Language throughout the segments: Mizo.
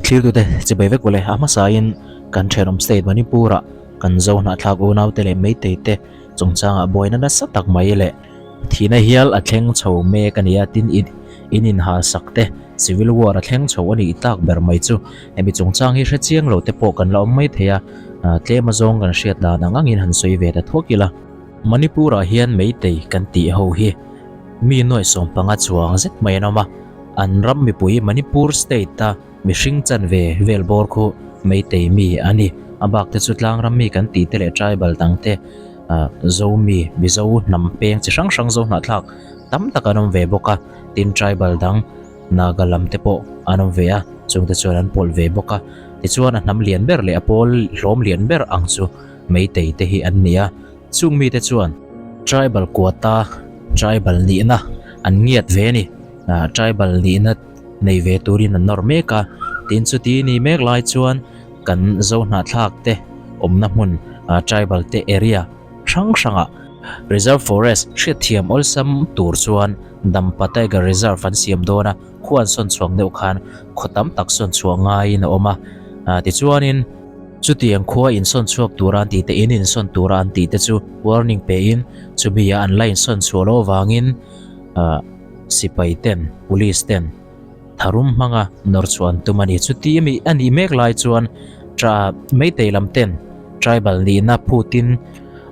Thlirtute chibai vek ule a hmasain kan thenawm state Manipur-ah kan zo hnahthlak unaute leh Meitei-te chungchangah buaina nasa tak mai leh thihna hial a thleng chho mek a ni a, tin in inhalsak te civil war a thleng chho a nih tak ber mai chu hemi chungchang hi hrechiang lo te pawh kan la awm mai thei a, tlem azawng kan hriat dan ang angin han sawi ve ta thuak ila. Manipur-ah hian Meitei kan tih ho hi mi nuaih 15 chuang zet mai an awm a, an ram mipui Manipur state-a mihring chanve vel bawr khu Meitei mi a ni. A bak te chu tlang ram mi kan tih te leh tribal dang te, Zo mi, Mizo hnam peng chi hrang hrang Zo hnahthlak tam tak an awm ve bawk a, tin tribal dang Naga lam te pawh an awm ve a, chungte chuan an pawlh ve bawk a. Tichuan a hnam lian ber leh a pawl hlawm lian ber ang chu Meitei te hi an ni a, chung mite chuan tribal quota, tribal nihna an ngiat ve a ni. Tribal nihna nei ve turin an nawr mek a, tin chuti ni mek lai chuan kan Zo hnahthlak te awmna hmun tribal te area hrang hrangah Reserve Forest hriatthiam awlsam tur chuan Dampa Tiger Reserve an siam dawn a, khua an sawn chhuak deuh khan khaw tam tak sawn chhuah ngaiin a awm a, tichuanin. Chutiang khua insawn chhuak tura an tihte in insawn tura an tihte chu warning pein chumi ah an la insawn chhuah loh avangin sipai ten, police ten tharum hmanga nawr chhuah an tum a ni. Chuti ami a nih mek lai chuan tra Meitei lam ten tribal nihna phutin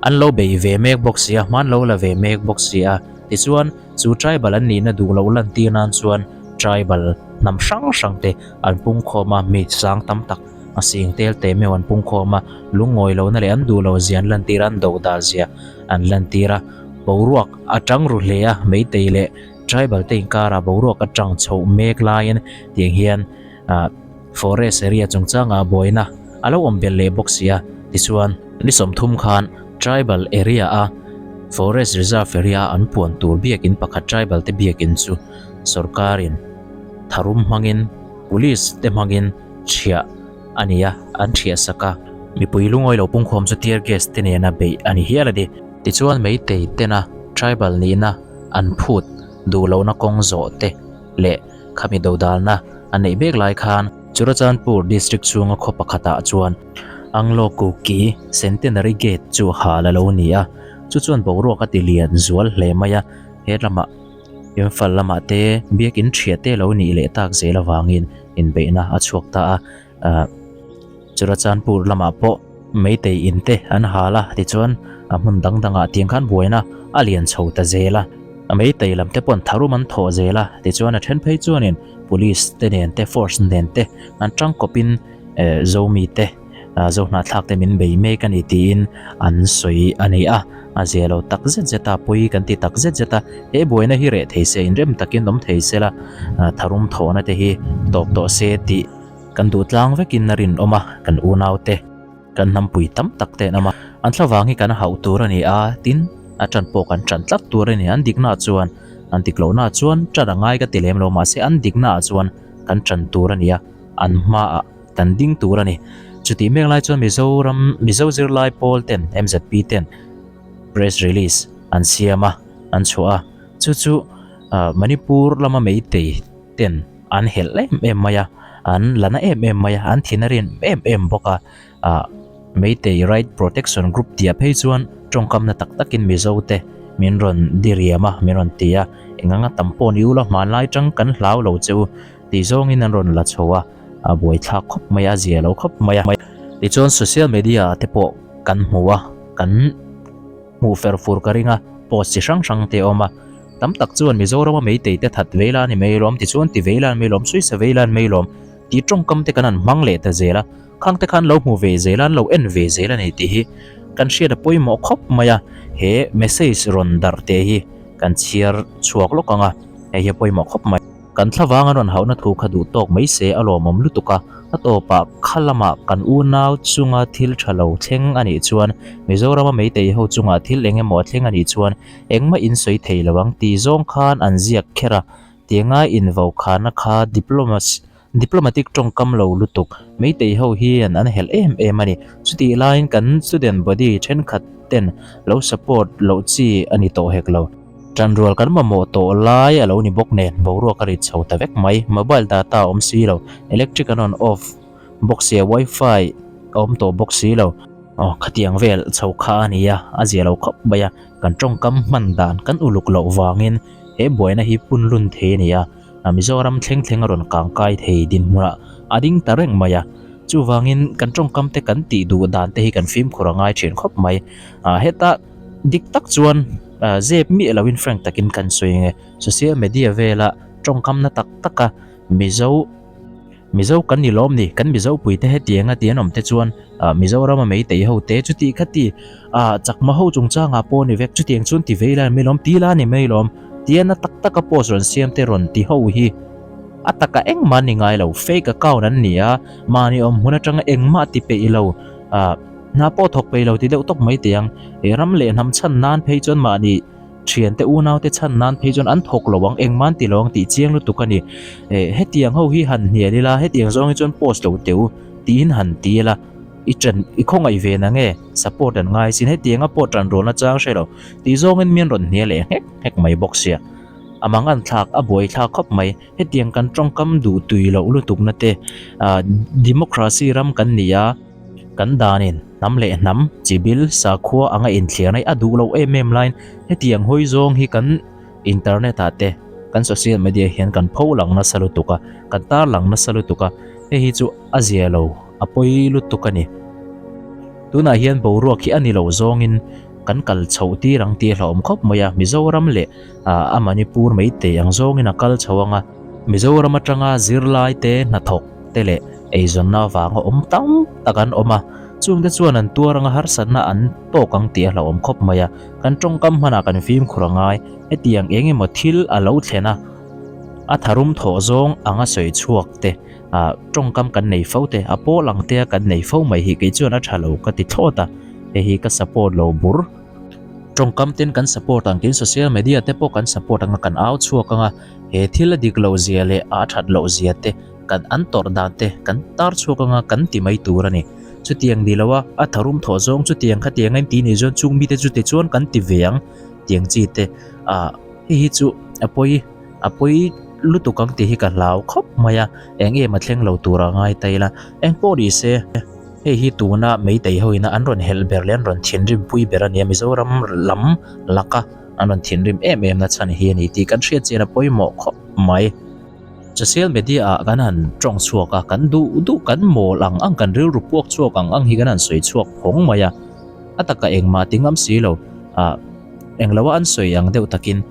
an lo bei ve mek bawk si a, hman lo la ve mek bawk si a. Tichuan chu tribal an nihna duh loh lantir nan chuan tribal hnam hrang hrang te an pungkhawm a, mi sang tam tak A sing tel teh meuh an pungkhawm a, lungngawi lohna leh an duh loh zia an lantir a, an do dal zia an lantir a. Boruak a tang ru hle a, Meitei leh Tribal te inkarah boruak a tang chhoh mek laiin tiang hian ah Forest area chungchangah buaina a lo awm belh leh bawk si a. Tichuan, ni 30 khan Tribal area a Forest Reserve area a an puan tur biakin pakhat Tribal te biakin chu sorkarin tharum hmangin Police te hmangin Chhiah a ni a, an thiah sak a. Mipui lungawi lo pungkhawm chu tear gas te nena beih a ni hial a ni. Tichuan Meitei tena tribal nihna an phut duh lohna kawng zawh te leh khami dodalna a neih mek lai khan Churachandpur district chhunga khaw pakhatah chuan Anglo Kuki Centenary Gate chu hal a lo ni a, chu chuan boruak a ti lian zual hle mai a, he lamah Imphal lamah te biakin thiah te lo nih leh tak zel avangin inbeihna a chhuak ta a, ah Churachandpur lamah pawh Meitei in te an hal a, tichuan a hmun dang dangah tiang khan buaina a lian chho ta zel a, Meitei lam te pawn tharum an thawh zel a, tichuan a then phei chuanin Police te nen te force nen te an tangkawpin eh Zomi te. Zo hnahthlak te min bei mek a ni tiin an sawi a ni a, a zia lo tak zet zet a, pawi kan ti tak zet zet a, he buaina hi reh thei se, inrem takin awm thei se la, tharum thawhna te hi tawp tawh se tih kan duh tlang vekin a rinawm a, kan unau te, kan hnampui tam tak te an awm a, an thlavang hi kan hauh tur a ni a, tin a tan pawh kan tan tlat tur a ni, an diknaah chuan, an dik lohnaah chuan tan a ngai ka ti lem lo, mahse an diknaah chuan kan tan tur a ni a, an hmaah. Kan ding tur a ni. Chutih mek lai chuan Mizoram Mizo zirlai pawl ten MZP ten press release an siam a, an chhuah a. Chu chu Manipur lama Meitei ten an helh em em mai a, an la na em em mai a, an thin a rin em em bawk a. Meitei Right Protection Group tih ah phei chuan tawngkamna tak takin Mizo te min rawn diriam a, min rawn ti a. Eng anga tam pawh ni ula hmanlai tang kan hlau lo che u tih zawngin an rawn la chho a. a buaithlak khawp mai a, a zia lo khawp mai a. Tichuan social media ah te pawh kan hmu a, kan hmuh fer fur ka ring a, post chi hrang hrang te a awm a. Tam tak chuan Mizorama meitei te that vei la a ni mai lawm, tichuan ti vei la a ni mai lawm, suisa vei la a ni mai lawm tih tawngkam te kan han hmang leh ta zel a. Khang te khan lo hmu ve zel a, an lo en ve zel a ni tih hi kan hriat a pawimawh khawp mai a. He message rawn darh teh hi kan chhiar chhuak lawk ang a, hei hi a pawimawh khawp mai. Kan thlavang an rawn hauhna thu kha duh tawk mai se a lawmawm lutuk a, a tawpah kha lamah kan unau chunga thil tha lo thleng a nih chuan Mizorama Meitei ho chungah thil eng emaw a thleng a nih chuan engmah in sawi thei lo ang tih zawng khan an ziak kher a, tianga invokhana kha diplomatic tawngkam lo lutuk Meitei ho hian an helh em em a ni. Chutih laiin kan student body thenkhat ten lo support loh chi a ni tawh hek lo. Ṭanrual kan mamawh tawh lai a lo ni bawk nen boruak a rit chho ta vek mai. Mobile data a awm si lo, electric an rawn off bawk sia, wifi a awm tawh bawk si lo. Aw khatiang vel chho kha a ni a, a zia lo khawp mai a, kan tawngkam hman dan kan uluk loh vangin he buaina hi punlun thei a ni a. Mizoram thleng thleng a rawn kang kai thei dinhmunah a ding ta reng mai a, chuvangin kan tawngkam te kan tih duh dan te hi kan fimkhur a ngai thin khawp mai. Heta dik tak chuan zep miah loin frank takin kan sawi nge social media vela tawngkam na tak taka Mizo Mizo kan ni lawm ni, kan Mizo puite hetianga ti an awm te chuan Mizorama meitei ho te chuti khati chakma ho chungchangah pawh ni vek chutiang chuan ti vei la ni mai lawm, ti la ni mai lawm tia na tak taka post rawn siam te rawn ti ho hi a taka engmah an ni ngai lo, fake account an ni a, mahni awm hmun atanga engmah ti peih lo hna pawh thawk peih lo ti deuh tawp mai teh ang, ram leh hnam chhan nan phei chuan mahni. Thiante unaute chhan nan phei chuan an thawk lo ang, engmah an ti lo ang tih chiang lutuk a ni. Eh, hetiang ho hi han hnial ila, hetiang zawng hi chuan post lo teh u tiin han ti ila, i ṭan, i khawngaih ve na nge, support an ngai sin, hetianga pawh ṭan rualna chang hre lo tih zawngin mi an rawn hnial leh nghek nghek mai bawk sia. A mangan thlak, a buai thlak khawp mai. Hetiang kan ṭawngkam duh tui loh lutukna te, ah, democracy ram kan ni a, Kan danin hnam leh hnam, chibil, sakhua anga inthliarna hi a duh loh em em laiin hetiang hawi zawng hi kan internet ah te, kan social media hian kan pho lang nasa lutuk a, kan tar lang nasa lutuk a, hei hi chu a zia lo, a pawi lutuk a ni. Tunah hian boruak hi a ni loh zawngin kan kal chhoh tir ang tih a hlauhawm khawp mai a, Mizoram leh a Manipur maitei ang zawngin a kal chho ang a, Mizoram atanga zirlai te hnathawk te leh eizawnna avanga awm tam tak an awm a, chungte chuan an tuar anga harsatna an tawk ang tih a hlauhawm khawp mai a, kan tawngkam hmanah kan fimkhur a ngai, hetiang eng emaw thil a lo thlen a, a tharum thawh zawng anga sawi chhuak te, ah tawngkam kan nei fo te, a pawl ang te a kan nei fo mai hi kei chuan a tha lo ka ti thlawt a, hei hi ka support lo bur. Tawngkam ten kan support ang tiin social media te pawh kan support anga kan au chhuak anga he thil a dik loh zia leh a that loh zia te kan an tawrh dan te kan tar chhuak anga kan ti mai tur a ni. Chutiang ni lo a, a tharum thawh zawng chutiang khatiang a inti nih chuan chung mite chu tichuan kan ti ve ang tiang chi te ah hei hi chu a pawi a pawi lutuk ang tih hi ka hlau khawp mai a, eng em a thleng lo tur a ngai ta ila engpawh ni se. Hei hi tuna Meitei hoina an rawn helh ber leh an rawn thinrim pui ber a ni a, Mizoram lam laka an rawn thinrim em em na chhan hi a ni tih kan hriat chian a pawimawh khawp mai. Social media ah kan han tawng chhuak a, kan duh duh kan mawl ang ang, kan rilru puak chhuak ang ang hi kan han sawi chhuak phawng mai a, a taka engmah ti ngam si lo, ah englo a an sawi ang deuh takin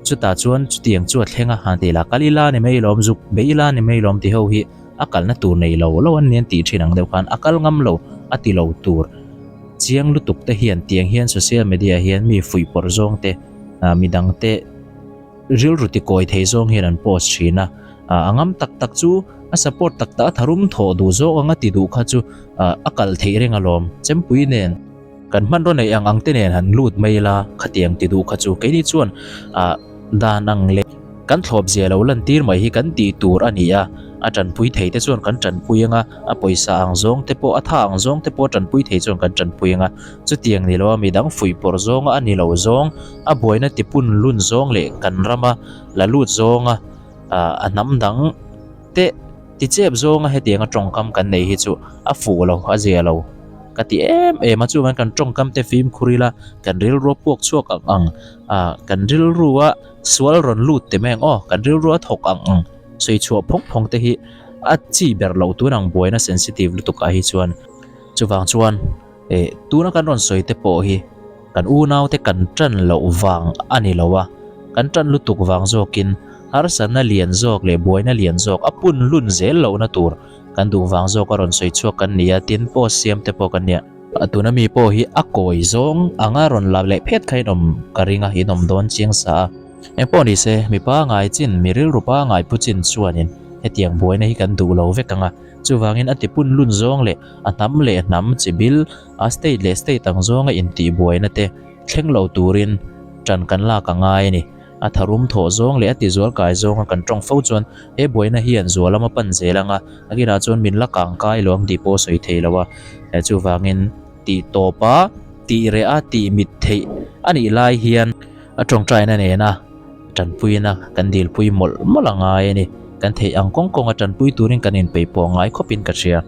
chutah chuan chutiang chu a thleng a, han tih lah kal ila ni mai lawm, zuk bei ila ni mai lawm ti ho hi. A kalna tur nei lo lo an nen tih thin ang deuh khan a kal ngam lo a ti lo tur chiang lutuk te hian tiang hian social media hian mi fuih pawrh zawng te ah midang te rilru ti kawi thei zawng hian an post thin a, ah a ngam tak tak chu a support tak tak a tharum thawh duh zawk anga ti duh kha chu ah a kal theih reng alawm chempui nen. Kan hmanraw neih ang ang te nen han lut mai ila khatiang ti duh kha chu keini chuan ah dan ang leh kan thlawp zia lo lan tir mai hi kan tih tur a ni a, a tanpui thei te chuan kan tanpui anga, a pawisa ang zawng te pawh a tha ang zawng te pawh a tanpui thei chuan kan tanpui anga, chutiang ni lo a midang fuih pawrh zawnga a ni lo zawng, a buaina ti pun lun zawng leh kan rama la lut zawnga ah a hnam dang te ti chep zawnga hetianga tawngkam kan nei hi chu a fuh lo a zia lo. Ka ti em em a chuan kan tawngkam te fimkhur ila kan rilru a puak chhuak ang ang ah kan rilru a sual rawn lut te mai ang aw kan rilru a thawk ang ang sawi chhuah phawng phawng te hi a chi ber loh tun ang buaina sensitive lutuk ah hi chuan chuvang chuan eh tuna kan rawn sawi te pawh hi kan unau te kan tan loh vang a ni lo a kan tan lutuk vang zawkin harsatna lian zawk leh buaina lian zawk a pun lun zel lohna tur Kan duh vang zawk a rawn sawi chhuak kan ni a, tin post siam te pawh kan nia. Tuna mi pawh hi a kawi zawng anga rawn la leh phet kha in awm ka ring a, in awm dawn chiang sa a. Engpawh ni se, mi pangai chin, mi rilru pangai pu chin chuanin hetiang buaina hi kan duh lo vek ang a. Chuvangin a tipun lun zawng leh a hnam leh hnam chi bil, a state leh state ang zawnga intih buaina te thleng lo turin ṭan kan lak a ngai a ni. A tharum thawh zawng leh a tizual kai zawnga kan tawng fo chuan he buaina hian zual lama pan zel anga a kinah chuan min la kang kai lo ang tih pawh a sawi thei lo a. Chuvangin tih tawpa tih reh a tih mit theih a nih lai hian. A tawngtaina nena tanpuina kan dilpui mawlh mawlh a ngai a ni. Kan theih ang kawng kawnga tanpui turin kan inpeih pawh ngai khawpin ka hria.